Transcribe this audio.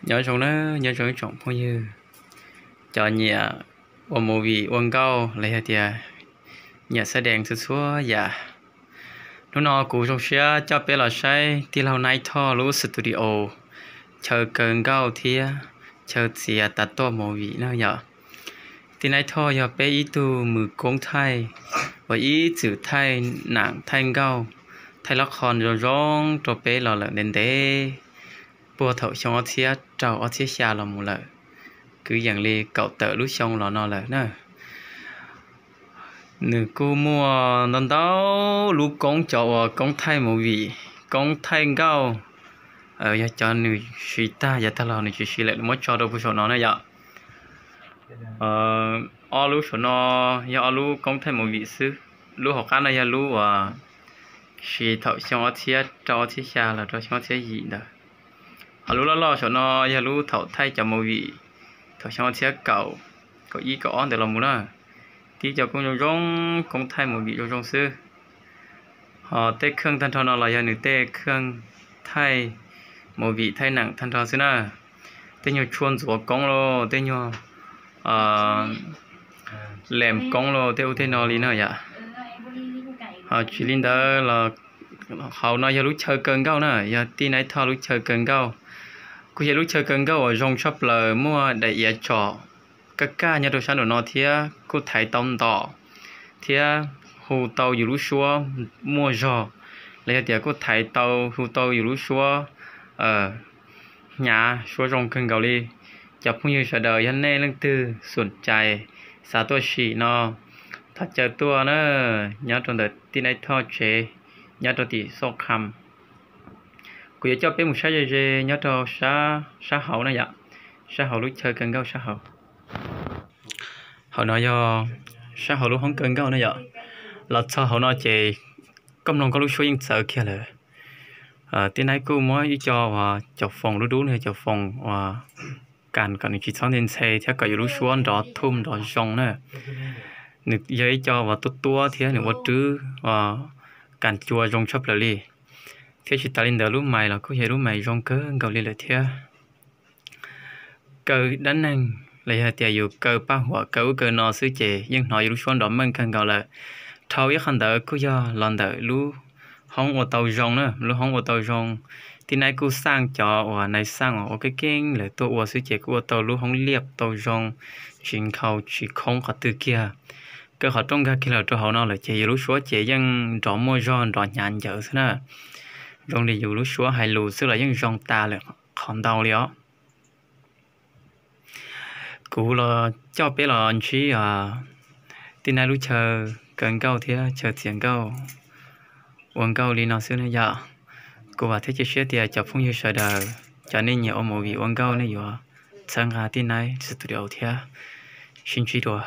Nyob zoo na, nyob zoo ib tsoom phooj ywg, cov nyiam ua movie ua nkauj los yog tias nyiam xab dees txhua txhua yam. Hnub no kuv zoo siab coj peb los saib tij laug Naib Thoj lub studio chaw kaw nkauj thiab chaw txiav tav tuaj movie na yom. Tij Naib Thoj yog peb ib tug mws koob thaij uas ib txwm thaij nam thaij nkauj, thaij lab qho zoo zoo rau peb los lawm ntev ntev, puag thaum xyoo ob txhiab rau ob txhiab xya los mus lawm, kwv yees li kaum tawm lub xyoo los no lawm na. Nws kuj muaj ntau ntau lub koob cov uas koob thaij movie, koob thaij nkauj, yog cov nws siv tag yav tag los nws tsis siv lawm nws muab tso rau puag saum no na yom. Ob lub saum no yog ob lub koob thaij movie xwb. Lub hauv qab no yog lub uas siv thaum xyoo ob txhiab rau ob txhiab xya los rau xyoo ob txhiab yim ntawd. Ho lub loj loj saum no yog lub thaum thaij cov movie thaum xyoo ob txhiab kaum, kaum ib kaum ob ntawd los mus na. Tib cov koob zoo zoo, koob thaij movie zoo zoo xwb. Ho tej kheej tag nrho no los yog nws tej kheej thaij movie thaij nam tag nrho xwb na. Tej nyuag tshuaj ntxuav koob los, tej nyuag lees koob los, tej ub tej no li na yom. Ho tsis li ntawd los hauv no yog lub chaw kaw nkauj na, yog tij Naib Thoj lub chaw kaw nkauj. Kuj yog lub chaw kaw nkauj uas zoo tshaj plaws, muaj daim iav tsom kaj kaj nyob rau sab nraum no thiab kuj thaiv tau ntom thiab hu tau yus lub suab muaj zog, los yog tias kuj thaiv tau hu tau yus lub suab hnyav suab zoo kawg nkaus li. Cov phooj ywg sawv daws yog nej leej twg xum cais xav tuaj sim no, thov caw tuaj na, nyob rau ntawm tij Naib Thoj tsev, nyob rau tim Xoj Kham. Kuv yuav coj peb mus saib ze ze nyob rau sab hauv na yom, sab hauv lub chaw kaw nkauj sab hauv. Hauv no yog sab hauv lub hoob kaw nkauj na yom. Los txog hauv no ces koj mloog koj lub suab yeej txawv kiag lawm. Tij Naib kuj muab ib co uas cov foos dub dub no, cov foos uas kas kom nws tsis txhob nthe ntxhe thiab kom yus lub suab nrov thum nrov zoo na. Nws yog ib co uas tuab tuab thiab nws ua rwb uas kas cua zoo tshaj plaws li. Thiab tsis tas li ntawd lub mais los kuj yog lub mais zoo kawg nkaus li lawm thiab. Kaw dab neeg los yog tias yus kaw paj huam kaw ub kaw no xwb ces yeej hnov yus lub suab nrov meej kawg nkaus lawm. Dhau ib qho ntawd kuj yog los ntawm lub hoob ua tau zoo na, lub hoob ua tau zoo. Tij Naib kuj xaj cov uas nais xaj uas ua keeb keeb lawm tuaj ua xwb ces kuj ua tau lub hoob liaj tau zoo, tsis nkhaus tsis khoob qhov twg kiag. Kaw qhov rooj nkag kiag los rau hauv no lawm ces yus lub suab ces yeej nrov muaj zog nrov hnyav ncaws xwb na. Zoo li yus lub suab hais lus xwb los yeej zoo tas lawm qhov ntau li os. Kuv los coj peb los ntsib tij Naib lub chaw kaw nkauj thiab chaw txiav nkauj ua nkauj li no xwb na yom. Kuv vam thiab cia siab tias cov phooj ywg sawv daws, cov nej nyiam ua movie ua nkauj nej yuav txhawb nqa tij Naib studio thiab. Sib ntsib dua.